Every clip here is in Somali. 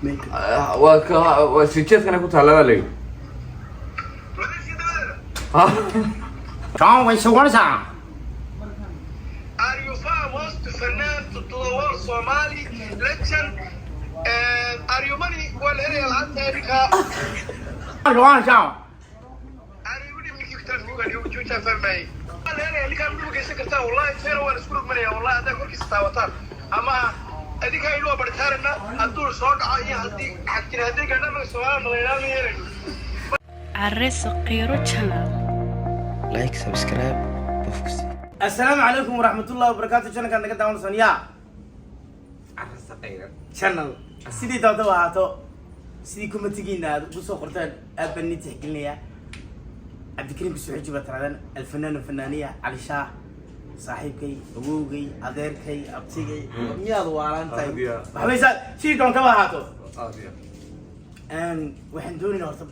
Waa ka waa sijeedkana ku taalla baa layidhi. Ha. John way suganaysaa. Are you famous to fanaan to the world Somali legend and are you money? Waa la helaya lacagta adinka. Suganaysaa. Are you ninkii telefoonka iyo juuja fahmay? Waa la helaya ninkaan ma geysan kartaa. Wallahi feera waa la isku rogmanaya. Wallahi haddaa korkiisa taawataan ama adinka aynu waa baritaarana hadduu soo dhaco iyo haddii xagjira haddii gaadhamaga Soomaaliya nalaynaa ma yeelayno. Cariso Qiiro Channel. Like, subscribe, qofkas. Assalaamu calaykum waraxmatullahi wabarakaatu. Channelkaan naga daawanaysan yaa channel, sidii doonta ahaato, sidii commentigiina aad ugu soo qorteen aad baan nii tixgelinayaa. Cabdikariim Kusuxiji baa tirahdeen, alfanaan fanaaniya Cali Shaah, saaxiibkay, awowgay, adeerkay, abtigay, miyaad waalan tahay? Aad iyo aad. Waxbaysaa sidii doontaba ahaato. Aad iyo. Waxaan doonaynaa horta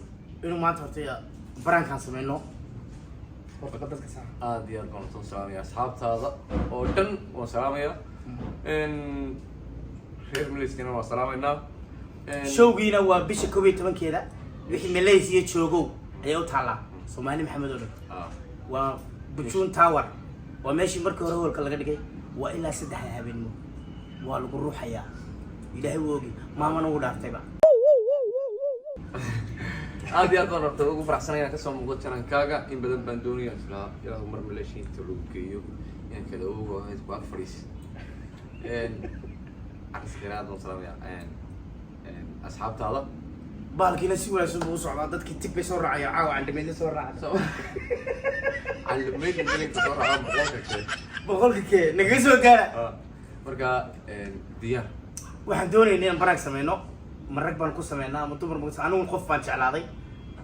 inuu maanta horta prankaan sameyno horta dadka saa. Aad iyo aad baan usoo salaamaya asxaabtaada oo dhan, waan salaamaya. Reer Malaysiana waan salaamaynaa. Showgiina waa bisha 11-keeda. Wixii Malaysia joogow ayaa u taallaa, Soomaali Maxamed oo dhan. Waa Bujuun Tower, waa meeshii markii hore hoolka laga dhigay. Waa ilaa 3-da habeenimo, waa lagu ruuxayaa. Ilaahay wuu ogi, maamana wuu dhaaftayba. Aad iyo aad baan horta ugu faraxsanaya inaan kasoo muuqdo channelkaaga. In badan baan doonaya islaa ilaahu mar Malaysia inta lagu geeyo inaan kala ogo ahayd ku ag fadhiis. Caraskeena aad baan salaamaya asxaabtaada. Bahalkiina si wanaagsan buu u socdaa. Dadkii tig bay soo raacaya caawa, candhameydna soo raacda. Candhameyd inta soo raacaa 100K kee. 100K nagaga soo gaara. Marka diyaar. Waxaan doonaynaa inaan prank sameyno. Ma rag baan ku sameynaa ama dumar baan? Anigu qof baan jeclaaday,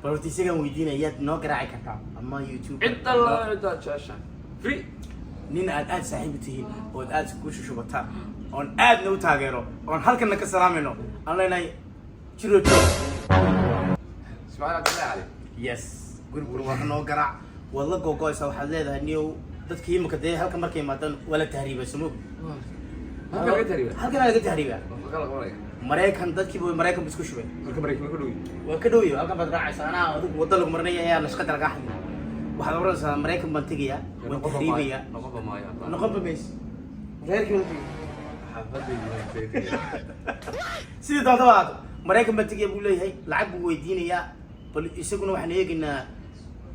bal horta isagaan weydiinaya, yaad noo garaaci kartaa ama YouTube? Cid alla ciddaad jeceshahay, free. Nin aad aad saaxiib u tihiin ood aad ku shushubataan oon aadna u taageero oon halkana ka salaamayno, aan leenahay jiro joog. Ismaaciil Cabdillahi Cali. Yes, gurgur waa noo garaac, waad la googo'aysaa. Waxaad leedahay niyow dadkii imika dee halka markay imaadaan waa la tahriibay, soo Halka laga tahriiba? Halkan laga tahriibaa. Waa kala qabanaya. Maraykan dadkiiba Maraykan ba isku shubay. Marka Maraykan ka dhow. Waa ka dhow yahay. Halkan baad raacaysaa, anaa adigu wadda lagu marinaya ayaa nashqada lagaa xayo. Waxaad oranaysaa Maraykan baan tegayaa, waan tahriibayaa. Noqonba maayo. Noqonba mayso, reerkii wada tegay. Xaafadayda. Sidii doontaba ahaato, Maraykan baan tegaya buu leeyahay, lacag buu weydiinayaa. Bal isaguna waxaan eegaynaa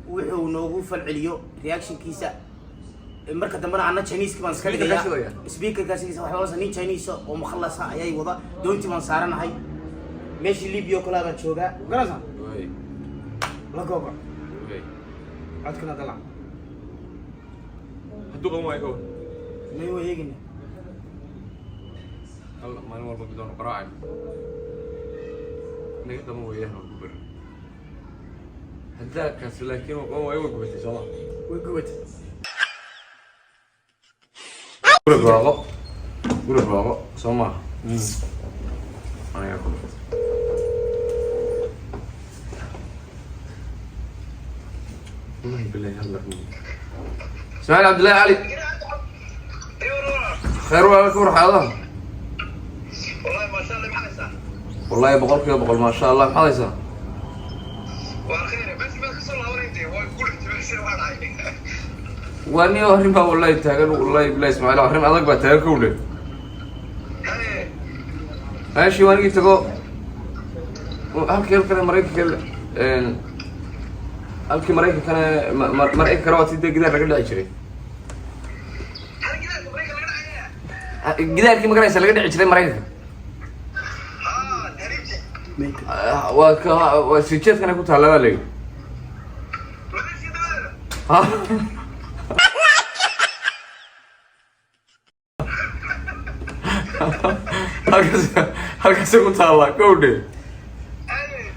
wuxuu noogu falceliyo, reactionkiisa. Marka dambena anna Chinese baan iska Speaker-kaa dhigayaa. shidaya? Speakerkaas waxaa oranaysaa nin Chinese oo mukhalasa ayay wada doontii baan saaranahay, meeshii Libya oo kale baan joogaa, garanaysaa. Way. La googo. Way. Codkana dalac. Hadduu qaban waayo kow? May, waa eegayna. Alla, maalin walba midoonu qaraacay naga qaban weeyaan, waan ku barin haddaa kaasi, laakiin uu qaban waayo way gubatay sooma? Way gubatay. Guri barwaaqo, guri barwaaqo soo maaha? Aniga ku dhuftay. Wallahi billahi hal mar. Ismaaciil Cabdillahi Cali, khayr waa ka warxaadaha. Wallahi maasha Allah, maxaa haysaa? Wallahi 100%, maasha Allah. Maxaad haysaa? Waa khayr, bas ma kasoo laabanayde, waa ku dhigtay meesha, waa dhacay. Waa nin arrin baa wallahi taagan, wallahi billahi Ismaaciil, arrin adag baa taagan kowdhe. Haye. Meeshii waan igi tago halkii halkane Maraykanka, halkii Maraykankana Maraykankana waa tii dee gidaar laga dhici jiray. Hal gidaarka Maraykan laga dhacaya? Gidaarkii magaraysa laga dhici jiray Maraykanka. Haa, tahriibti. Waa ka waa sijeedkana ku taalla baa layidhi. Malaysia dabadeeda. Ha. Halkaas ku taalla kowdhe. Haye.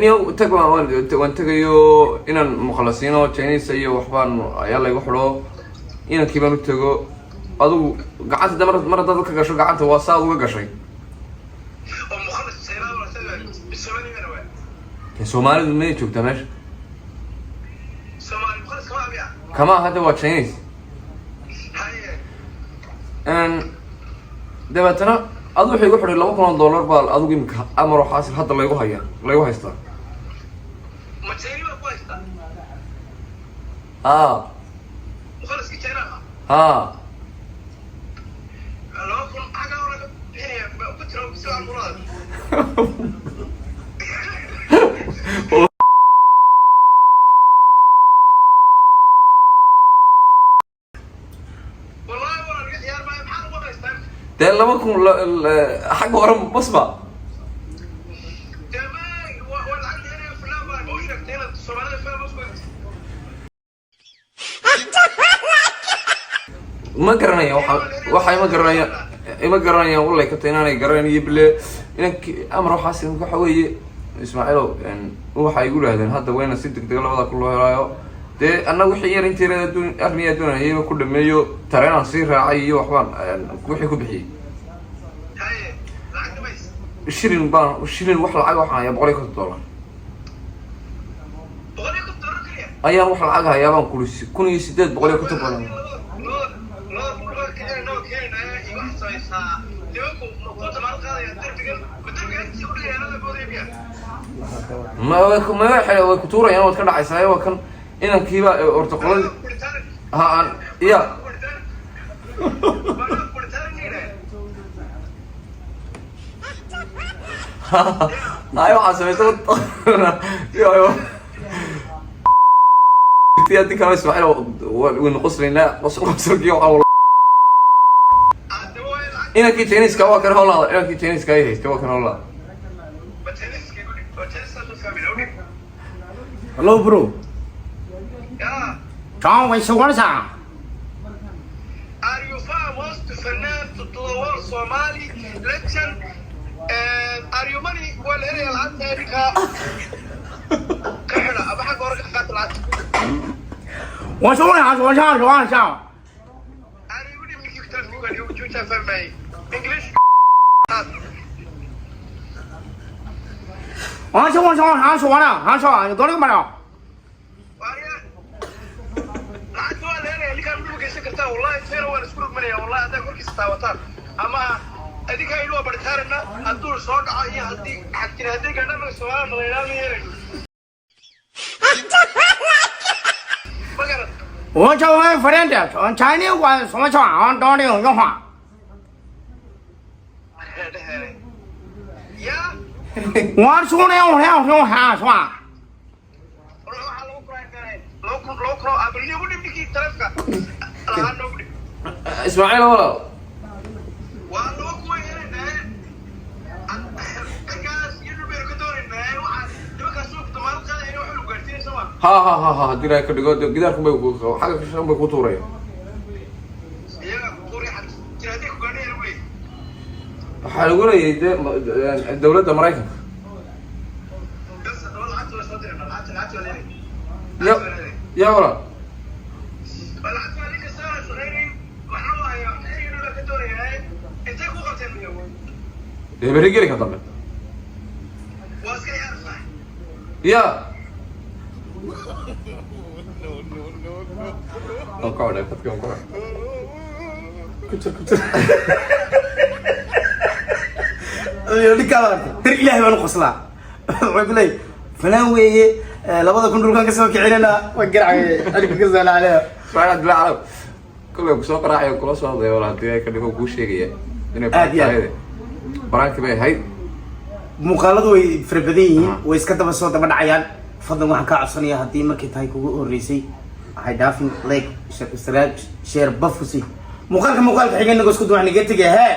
Niyo tag waan tegayo inaan mukhalasiino Chinese iyo waxbaan ayaa laygu xidho, inankii baan u tego. Adigu gacanta de mar haddaad ka gasho gacanta waa saad uga gashay. Oo mukhalas China wala Soomaaliya waa. Soomaalidu mayay joogtaa meesha? Soomaali mukhalas kama abiya. Kama aha, de waa Chinese. Haye. Dabeetana Adu waxay igu xidhay $2,000 baa adigu imika amar oo xaasil hadda laygu haya, laygu haystaa. Ma China baa ku haystaa? Haa. Mukhaliskii China ah? Haa. 2,000 xagga hore ka bixinaya ku jira si aan muraad. Wallahi waa laga ciyaar maayo, maxaa lagu haystaa? Dee 2,000 xagga hore basba. Dee ma waa lacag dheer, fulaan baa ma u sheegtay inaad Soomaalida faham usku haysto? Ma garanaya waxa ima garanaya, ima garanayaan walay ka tahay inaanay garanayn iyo bile inanki amar waxaas waxa weeye. Ismaaciilow, waxay igu yidhahdeen hadda wayna si degdega 2,000 loo helaayo. Dee annaga wixii yar intii yar adduun arniya adduun ku dhameeyo, tareenaan sii raacay iyo waxbaan wixii ku bixiyey. Haye, lacag dhamays. Shilin baan shilin wax lacag waxaan hayaa $150. $150 keliya? Ayaan wax lacag hayaa baan kuri, $1,850. 2,000 baa keenayna oo keenayna iyo waxaad samaysaa. Nimanku ma kuu damaanad qaadayaan derbigan? Ma derbigan intii u dhigayaan ada moodaya miya? Ma way ku ma way ku tuurayaan, waad ka dhacaysaa. Waa kan inankiiba horta qoladii ha aan ya. Ay, waxaa samaysay haddii kale Ismaaciil waynu qoslaynaa, qosolkii waxaa inankii Chinese-ka waa kan howlaada, inankii Chinese-ka ay haystay waa kan howlaada. Hello bro. John way soo. Are you famous to Fanan to the world Somali legend? Are you money? Well, here lacagta ninka ka xidha ama xagga hore ka qaata lacagta. 我说呀，说啥说啥。 Are you ninkii telefonka juuja fahmayay English? 我说我说啥说了，啥说你多少个没有？ Lacagta waa la helaya, ninkaan dhul geysan kartaa. Wallahi feera waa la isku rogmanaya, wallahi haddaa korkiisa taawataan ama adinkaa yidhi waa baritaarana hadduu soo dhaco iyo haddii xagjira haddii gaadhanaga Soomaalida la yidhaha ma yeelayno, ma garan. 我叫我福建的，前年我什么厂当的用话。 Yaa. 我说的我要说啥说。 Waxaa lagu kuraa 2,000, 2,000 oo abal noogu dhib, ninkii taleefka lahaa noogu dhib. Ismaaciil walaal. Waa 2,000 way helaynaa, ninkaas iyo dhul baynu ka doonaynaa. Waxaa nimankaas suuqa damaanad qaadayna waxa lagu gaarsiinaysa ma Ha ha ha ha, haddii Ilaahay ka dhigo dee gidaarkan bay xagga kashan bay ku tuurayaan. Iyaga ku tuuray, xag jira haddii ku gaadhay lagu leeyahay. Waxaa lagu leeyahay dee dowladda Maraykanka. Bas haddaba lacagta waa soo dirayna, lacagta waa leeyahay. Ya ya walaal. Waa lacagta, waa ninka saara shaqaynayn waxna waa hayaa, waxna ereyga dhul baa ka doonayaa. Intay ku qabteen? Dee berri geli ka dambe. Waa iska ciyaarsaa. Ya waan ka codhay dadka, waan ka codhay. Ku jir, ku jir. Ninkaa aragtay, dir Ilaahay baan u qoslaa. Wuxuu ku leeyahay fulaan weeye, 2,000 dhulkan kasoo kicinana waa garacay cirka ka soo lacalaya. Ismaaciil Cabdullahi Carab kolley kusoo qaraacayo, kula soo hadlaya walaal, haddii ay ka dhigo kuu sheegaya inay Aad iyo aad. tahay baraanki bay ahayd. Muuqaaladu way fara badan yihiin, way iska daba soo daba dhacayaan. Fadlan waxaan kaa codsanayaa, haddii markay tahay kugu horeysay, waxay dhaafin like, subscribe, share, bafusi. Muuqaalka xiga inagoo isku duwan naga tegaya hee.